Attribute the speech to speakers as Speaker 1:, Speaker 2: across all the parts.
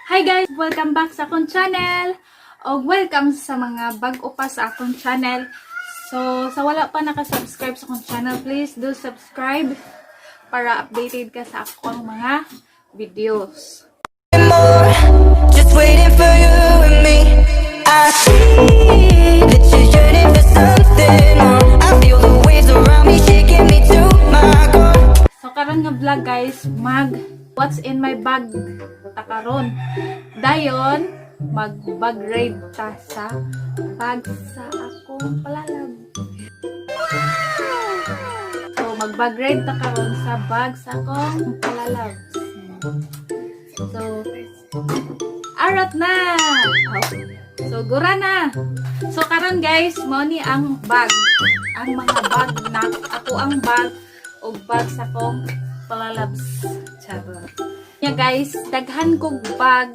Speaker 1: Hi guys! Welcome back sa akong channel! O welcome sa mga bag-o pa sa akong channel. So, sa wala pa nakasubscribe sa akong channel, please do subscribe para updated ka sa akong mga videos.
Speaker 2: More, just waiting for you and me. I see that you're yearning for something more. I feel the waves around me shaking me to my core.
Speaker 1: So, karon nga vlog, guys, mag what's in my bag ta karon. Dayon, mag bag raid ta sa bag sa akong palalab. So, mag bag raid ta karon sa bag sa akong palalab. So, arat na! Oh. So, gura na! So, karon guys, mao ni ang bag. Ang mga bag na ako ang bag o bag sa akong palalabs. Charot. Nya guys, daghan kog bag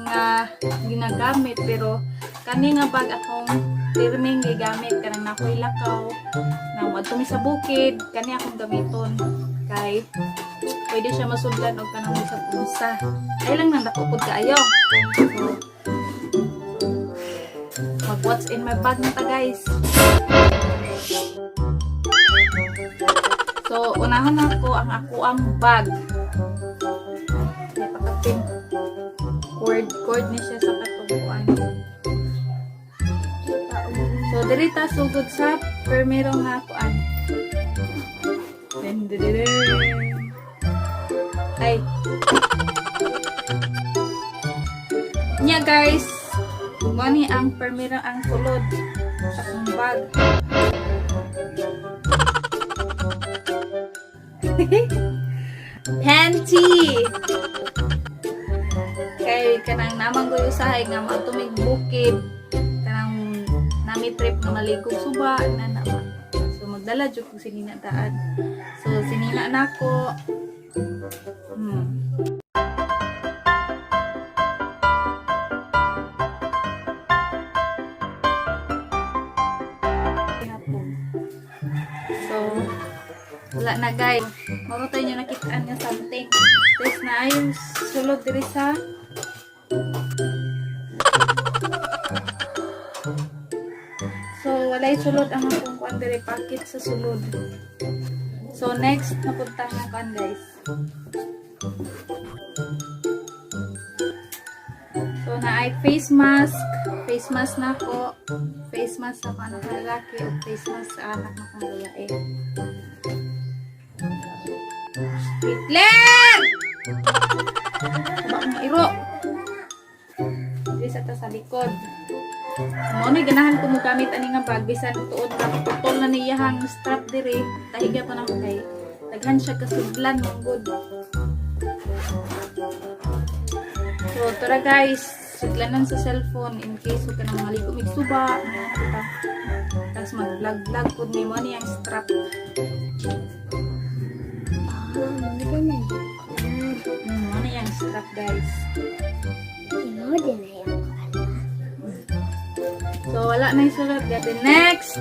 Speaker 1: nga ginagamit, pero kani nga bag akong pirming gigamit kanang nakoy lakaw na moadto mi sa bukid, kani akong gamiton kay pwede siya masudlan og kanang bisag unsa ay lang nang dako pud kaayo. So mag what's in my bag na ta, guys. So unahon nako ang ako ang bag. May pakapin cord cord ni siya sa katubuan. So diri ta sugod sa primero nga kuan. Den den den. Ay. Nya guys, mao ni ang primero ang sulod sa akong bag. Panty! Kay kanang namang goy usahay nga moadto mig bukid, kanang nami trip nga maligog suba na na ba. So magdala jud kog sinina daan. So sinina nako. Hapon. So wala na, guys. Mao tayo nyo nakitaan nga something. Tapos na ay sulod diri sa. So, walay sulod ang akong kuan diri, packet sa sulod. So, next napunta nga kuan, guys. So, na ay face mask. Face mask na ako. Face mask sa akong anak na lalaki o face mask sa anak na akong babae. Hitler! Ba akong iro. Diri sa ta sa likod. Mao na ganahan ko mo gamit ani nga bag bisan tuod na putol na niyahang strap diri, tahiga pa nako kay daghan siya kasudlan man gud. So tara guys, sudlanan sa cellphone in case ka nang maligo mig suba, mga kita. Tapos mag-vlog-vlog pud ni mo ni ang strap. Mo ni ang strap, guys. So wala na yung sulod gati. Next!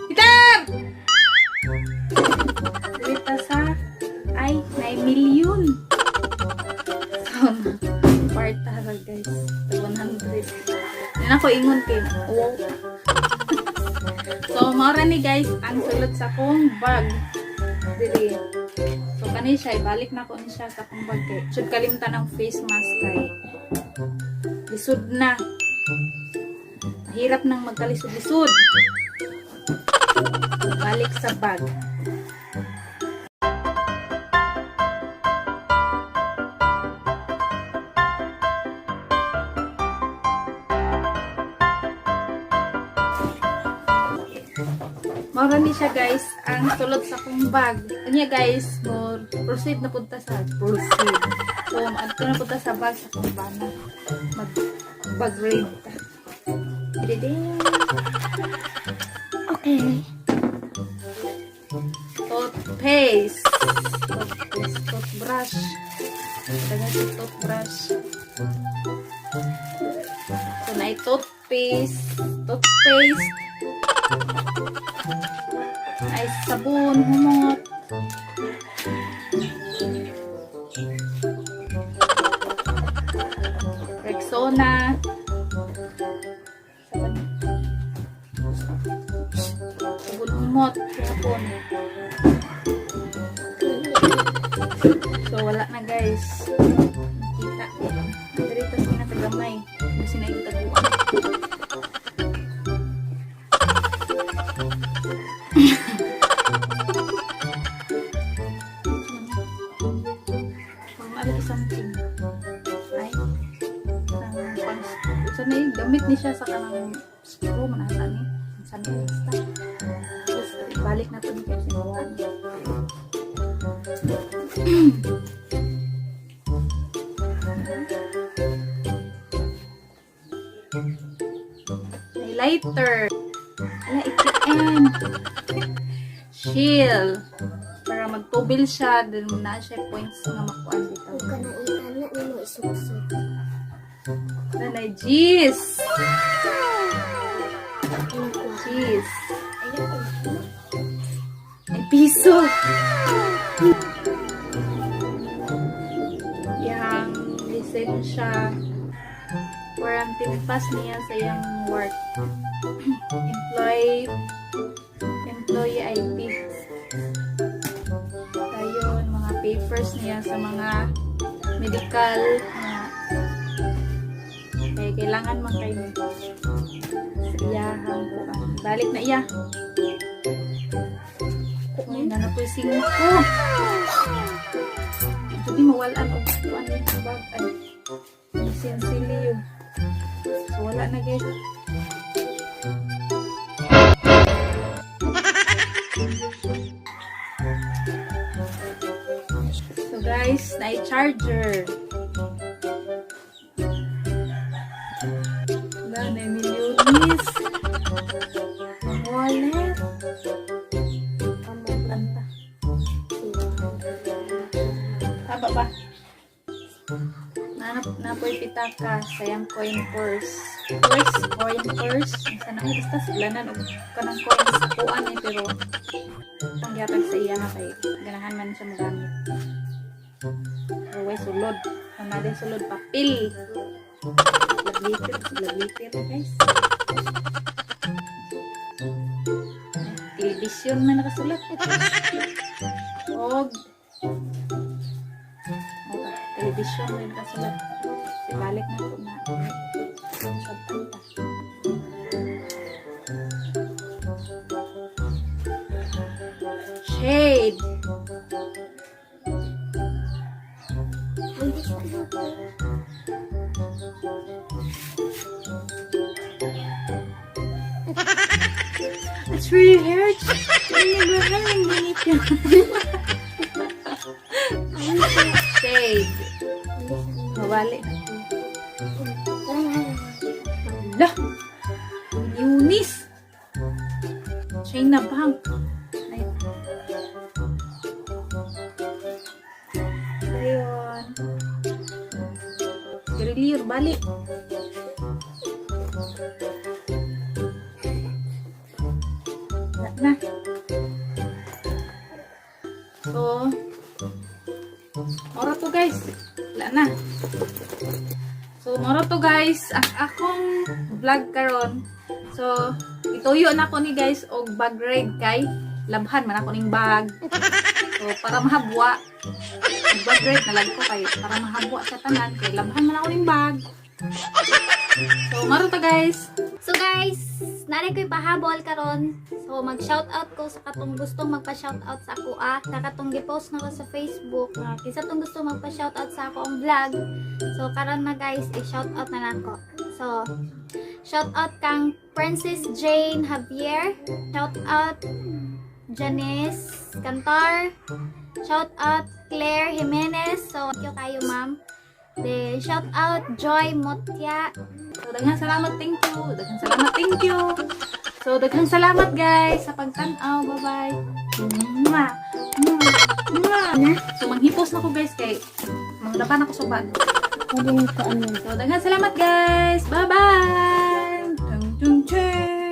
Speaker 1: Peter! Dito sa ay 9 million. So, part ra guys. Tag 100. Yan ako ingon kay wow. So, mao ra ni guys ang sulod sa akong bag. Diri. So, kani siya, ibalik na ko ni siya sa akong bag kay should kalimtan ang face mask kay lisod na. Hirap nang magkalisod-lisod. Balik sa bag. Mao ra ni siya guys ang sulod sa akong bag. Unya guys, mo proceed na punta sa proceed. So maadto na punta sa bag sa akong bana. Mag bag raid ta. Didi.
Speaker 3: Okay.
Speaker 1: Toothpaste. Toothpaste, toothbrush. Dagan si toothbrush. So na toothpaste, toothpaste. Ay sabon, humot. So wala na, guys. Kita. Diri tas kinatagamay. Kasi na yung taguan. Pang ano something. Ay. Pang sa na yung gamit ni siya sa kanang screw man ata ni. Sa ni basta. Tapos, balik na to ni kasi mawa ni. May lighter. Ala, ATM. Shield. Para magtubil siya, then na siya points nga makuan dito.
Speaker 3: Huwag ka na iana nimo isuksok.
Speaker 1: Nanay, cheese!
Speaker 3: Ano ko?
Speaker 1: Cheese.
Speaker 3: Ayoko.
Speaker 1: Ay, piso! Yang lisensya, quarantine pass niya sa iyang work. Employee ID. Ayun, mga papers niya sa mga medical na kaya kailangan man kayo sa iyahang kuan. Balik na iya. Ngayon na na po yung singko. Hindi mawalan og kuan yung bag ay sinsilyo. So wala na, guys. So guys, na charger. Wala na milyonis. Wallet. Planta. Haba ba? Nanap na po'y pitaka sayang coin purse. Purse, coin purse. Ang sana ay basta suglanan og kanang coins kuan eh pero pangyatag sa iya nga kay ganahan man siya mogamit. Pero way sulod. Ang natin sulod papel. Laglitir, laglitir, guys. Television man nakasulat. Og okay, television rin nakasulat. Ibalik na po na. Sabtan ta. Shade.
Speaker 3: Hindi ko.
Speaker 1: It's really hurts. Really Shade. Mawali na ko. Hala! Eunice! China Bank. Ay. Ayun. Garilir, balik. Wala na. So, mora to, guys. Wala na. So, moro to, guys, ang akong vlog karon. So, ituyo na ko ni guys og bag raid kay labhan man ako ning bag. So, para mahabwa, bag raid na lang ko kay para mahabwa sa tanan kay labhan man ako ning bag. So, moro to, guys.
Speaker 4: So guys, naray ko'y pahabol karon. So mag-shoutout ko sa katong gustong magpa-shoutout sa ako ah. Sa katong gipost na ko sa Facebook na kinsa tong gusto magpa-shoutout sa ako ang vlog. So karon na, guys, i-shoutout na nako. So shoutout kang Princess Jane Javier, shoutout Janice Cantar, shoutout Claire Jimenez. So thank you kayo, ma'am. Then shoutout Joy Motia.
Speaker 1: So, daghang salamat, thank you. Daghang salamat, thank you. So, daghang salamat, guys, sa pagtan-aw. Bye-bye. Mwah! Mwah! Mwah! So, manghipos na ko, guys, kay manglaban ako sa bag.
Speaker 3: Pwede ko ano.
Speaker 1: So, daghang salamat, guys. Bye-bye! Tung, tung, tung.